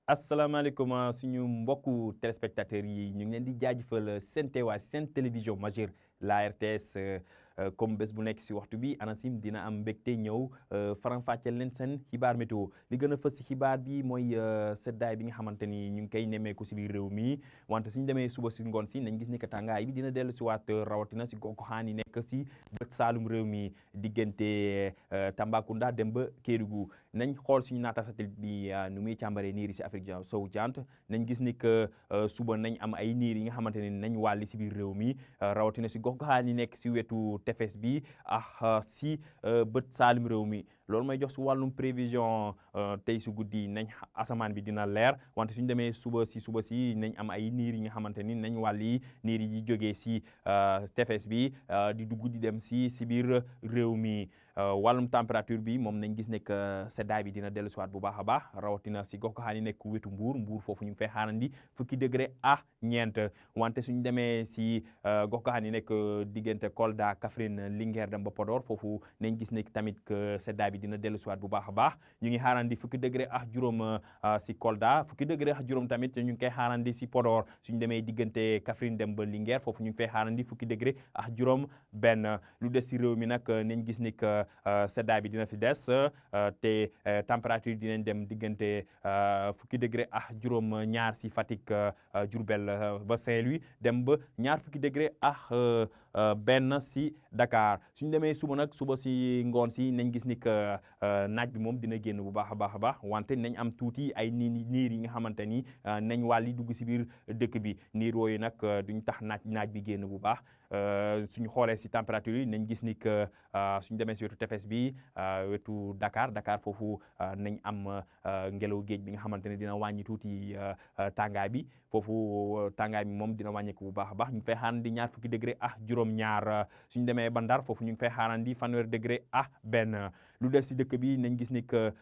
asalaamaaleykum suñu mbokku téléspectateurs yi ñu ngi leen di jaajëfal seen teewaay seen télévision majeure la RTS comme bés bu nekk si waxtu bi Anacim dina am mbégte ñëw faram-fàcceel leen seen xibaar météo li gën a fës si xibaar bi mooy seddaay bi nga xamante ni ñu ngi koy nemmeeku si biir réew mi wante suñu demee suba si ngoon si nañ gis ni que tàngaay bi dina dellu si waat rawatina si gox-goxaan yi nekk si bët saalum réew mi diggante Tambacounda dem ba Kédougou nañ xool suñu naata satellite bi nu muy càmbaree niir yi si Afrique sowu jant nañ gis ni que suba nañ am ay niir yi nga xamante ne nañ wàlli si biir réew mi rawatina si gox-goxaan yi nekk si wetu tefes bi si bët saalum réew mi loolu may jox si wàllum prévision tey su guddi nañ asamaan bi dina leer wante suñ demee suba si nañ am ay niir yi nga xamante ni nañ wàlli niir yi jógee si tefes bi di dugg di dem si biir réew mi wàllum température bi moom nañ gis ne que seddaay bi dina dellu siwaat bu baax a baax rawatina si gox-goxaan yi nekk wetu mbuur foofu ñu ngi fay xaarandi fukki degré ñeent wante suñ demee si gox-goxaan yi nekk diggante Kolda Kaffrine Linguère dem ba Podor foofu nañ gis ne tamit que seddaay bi dina dellu siwaat bu baax a baax ñu ngi xaarandi fukki degré juróom si Kolda fukki degré juróom tamit ñu ngi koy xaarandi si Podor suñ demee diggante Kaffrine dem ba Linguère foofu ñu ngi fay xaarandi fukki degré juróom benn lu des si réew mi nag nañ gis ni que seddaay bi dina fi des te température dinañ dem diggante fukki degré juróom ñaar si Fatick Diourbel ba Saint-Louis dem ba ñaar fukki degré benn si Dakar suñ demee suba si ngoon si nañ gis ni que naaj bi moom dina génn bu baax a baax wante nañ am tuuti ay niir yi nga xamante ni nañ wàlli dugg si biir dëkk bi niir yooyu nag duñ tax naaj bi génn bu baax suñu xoolee si température yi nañ gis ni que suñu demee si wetu tefes bi wetu Dakar foofu nañ am ngelaw géej bi nga xamante ne dina wàññi tuuti tàngaay bi foofu tàngaay bi moom dina wàññeeku bu baax a baax ñu ngi fay xaarandi ñaar fukki degré juróom-ñaar suñu demee ba Ndar foofu ñu ngi fay xaarandi fanweeri degré benn lu des si dëkk bi nañ gis ni que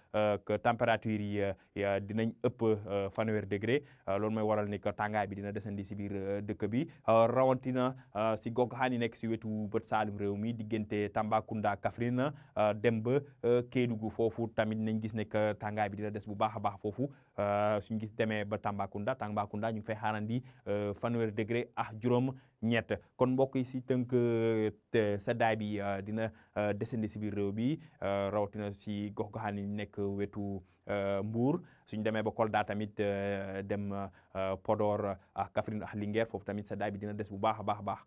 température yi dinañ ëpp fanweeri degré loolu mooy waral ni que tàngaay bi dina desandi si biir dëkk bi rawatina si gox-goxaan yi nekk si wetu bët saalum réew mi diggante Tambacounda Kaffrine dem ba Kédougou foofu tamit nañ gis ne que tàngaay bi dina des bu baax a baax foofu suñ gis demee ba Tambacounda ñu ngi fay xaarandi fanweeri degré juróom ñett kon mbokk yi si tënk seddaay bi dina desandi si biir réew bi rawatina si gox-goxaan yi nekk wetu Mbour suñ demee ba Kolda tamit dem Podor Kaffrine Linguère foofu tamit seddaay bi dina des bu baax a baax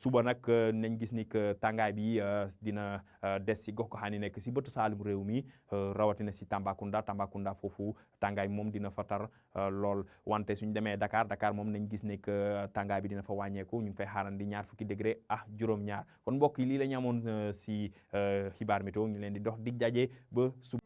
suba nag nañ gis ni que tàngaay bi dina des si gox-goxaan yi nekk si bëtu saalum réew mi rawatina si Tambacounda foofu tàngaay moom dina fa tar lool wante suñ demee Dakar moom nañ gis ne que tàngaay bi dina fa wàññeeku ñu ngi fay xaarandi ñaar fukki degré juróom-ñaar kon mbokk yi lii la ñu amoon si xibaar météo ñu leen di dox dig daje ba suba